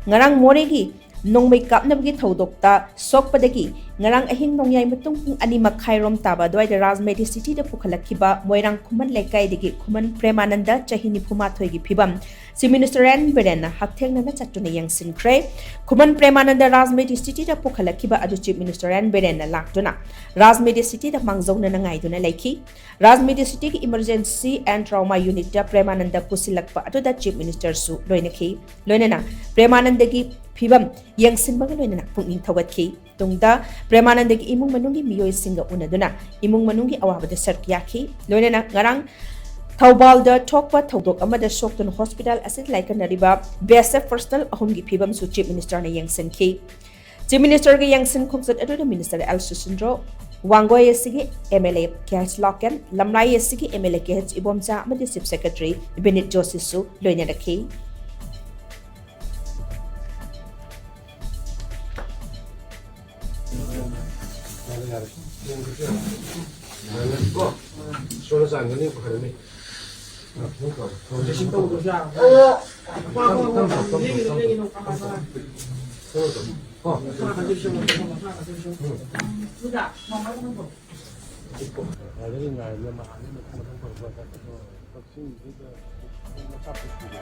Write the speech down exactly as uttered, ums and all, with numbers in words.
ꯉꯔꯥꯡ ꯃꯣꯔꯦꯒꯤ ꯅꯣꯡꯃꯩ ꯀꯥꯞꯅꯕꯒꯤ ꯊꯧꯗꯣꯛꯇ ꯁꯣꯛꯄꯗꯒꯤ ꯉꯔꯥꯡ ꯑꯍꯤꯡ ꯅꯣꯡꯌꯥꯏ ꯃꯇꯨꯡ ꯄꯨꯡ ꯑꯅꯤ ꯃꯈꯥꯏꯔꯣꯝ ꯇꯥꯕ ꯑꯗꯨꯋꯥꯏꯗ ꯔꯥꯖꯃꯦꯗꯤ ꯁꯤꯇꯤꯗ ꯄꯨꯈꯠꯂꯛꯈꯤꯕ ꯃꯣꯏꯔꯥꯡ ꯈꯨꯃꯟ ꯂꯩꯀꯥꯏꯗꯒꯤ ꯈꯨꯃꯟ ꯄ꯭ꯔꯦꯃꯥꯅꯟꯗ, ꯆꯍꯤ ꯅꯤꯐꯨ ꯃꯥꯊꯣꯏꯒꯤ ꯐꯤꯕꯝ Chief Minister ꯑꯦꯟ ꯕꯤꯔꯦꯟꯅ ꯍꯛꯊꯦꯡꯅꯅ ꯆꯠꯇꯨꯅ ꯌꯦꯡꯁꯤꯟꯈ꯭ꯔꯦ꯫ ꯈꯨꯃꯟ ꯄ꯭ꯔꯦꯃꯥꯅꯟꯗ ꯔꯥꯖꯃꯦꯗꯤ ꯁꯤꯇꯤꯗ ꯄꯨꯈꯠꯂꯛꯈꯤꯕ ꯑꯗꯨ Chief Minister ꯑꯦꯟ ꯕꯤꯔꯦꯟꯅ ꯂꯥꯛꯇꯨꯅ ꯔꯥꯖꯃꯦꯗꯤ ꯁꯤꯇꯤꯗ ꯃꯥꯡꯖꯧꯅꯅ ꯉꯥꯏꯗꯨꯅ ꯂꯩꯈꯤ꯫ ꯔꯥꯖꯃꯦꯗꯤ ꯁꯤꯇꯤꯒꯤ Emergency and Trauma Unitꯇ ꯄ꯭ꯔꯦꯃꯥꯅꯟꯗ ꯄꯨꯁꯤꯜꯂꯛꯄ ꯑꯗꯨꯗ Chief Ministerꯁꯨ ꯂꯣꯏꯅꯈꯤ꯫ ꯂꯣꯏꯅꯅ ꯄ꯭ꯔꯦꯃꯥꯅꯟꯗꯒꯤ ꯐꯤꯕꯝ ꯌꯦꯡꯁꯤꯟꯕꯒ ꯂꯣꯏꯅꯅ ꯄꯨꯛꯅꯤꯡ ꯊꯧꯒꯠꯈꯤ꯫ ꯇꯨꯡꯗ ꯄ꯭ꯔꯦꯃꯥꯅꯟꯗꯒꯤ ꯏꯃꯨꯡ ꯃꯅꯨꯡꯒꯤ ꯃꯤꯑꯣꯏꯁꯤꯡꯒ ꯎꯅꯗꯨꯅ ꯏꯃꯨꯡ ꯃꯅꯨꯡꯒꯤ ꯑꯋꯥꯕꯗ ꯁꯔꯨꯛ ꯌꯥꯈꯤ꯫ ꯂꯣꯏꯅꯅ ꯉꯔꯥꯡ ꯊꯧꯕꯥꯜꯗ ꯊꯣꯛꯄ ꯊꯧꯗꯣꯛ ꯑꯃꯗ ꯁꯣꯛꯇꯨꯅ ꯍꯣꯁꯄꯤꯇꯥꯜ ꯑꯁꯤꯗ ꯂꯥꯏꯀꯠꯅꯔꯤꯕ B S F personnel ꯑꯍꯨꯝꯒꯤ ꯐꯤꯕꯝꯁꯨ Chief Ministerꯅ ꯌꯦꯡꯁꯤꯟꯈꯤ꯫ Chief Ministerꯒꯤ ꯌꯦꯡꯁꯤꯟ ꯈꯣꯡꯆꯠ ꯑꯗꯨꯗ Minister L ꯁꯨꯁꯤꯟꯗ꯭ꯔꯣ, ꯋꯥꯡꯒꯣꯏ ꯑꯁꯤꯒꯤ M L A K H Loken, ꯂꯝꯂꯥꯏ ꯑꯁꯤꯒꯤ M L A K H Ibomcha ꯑꯃꯗꯤ Chief Secretary ꯕꯤꯅꯤꯠ ꯖꯣꯁꯤꯁꯨ ꯂꯣꯏꯅꯔꯛꯈꯤ꯫ ꯌꯥꯔꯦ, ꯌꯥꯔꯦ꯫ ꯌꯦꯡꯈ꯭ꯔꯁꯨ ꯌꯥꯔꯦ꯫ ꯌꯥꯔꯦ, ꯀꯣ? ꯁꯣꯝꯗ ꯆꯥꯟꯒꯅꯤ, ꯄꯨꯈꯠꯂꯅꯤ꯫ ꯗ꯭ꯔꯦꯁꯤꯡ ꯇꯧꯗ꯭ꯔꯁꯨ ꯌꯥꯔꯕ? ꯇꯞ, ꯇꯞ, ꯇꯞ, ꯇꯞ, ꯇꯞ꯫ ꯀꯣ? ꯑꯗꯨꯗ ꯃꯃꯥꯏ ꯊꯝꯕ꯭ꯔꯣ? ꯉꯥꯏꯔꯒ ꯉꯥꯏꯔꯒ ꯃꯍꯥꯛꯅ ꯃꯊꯪ ꯃꯊꯪ ꯇꯧꯔꯛꯄ ꯀꯛꯆꯤꯡꯁꯤꯗ ꯃꯆꯥ ꯄꯤꯛꯄꯤꯗ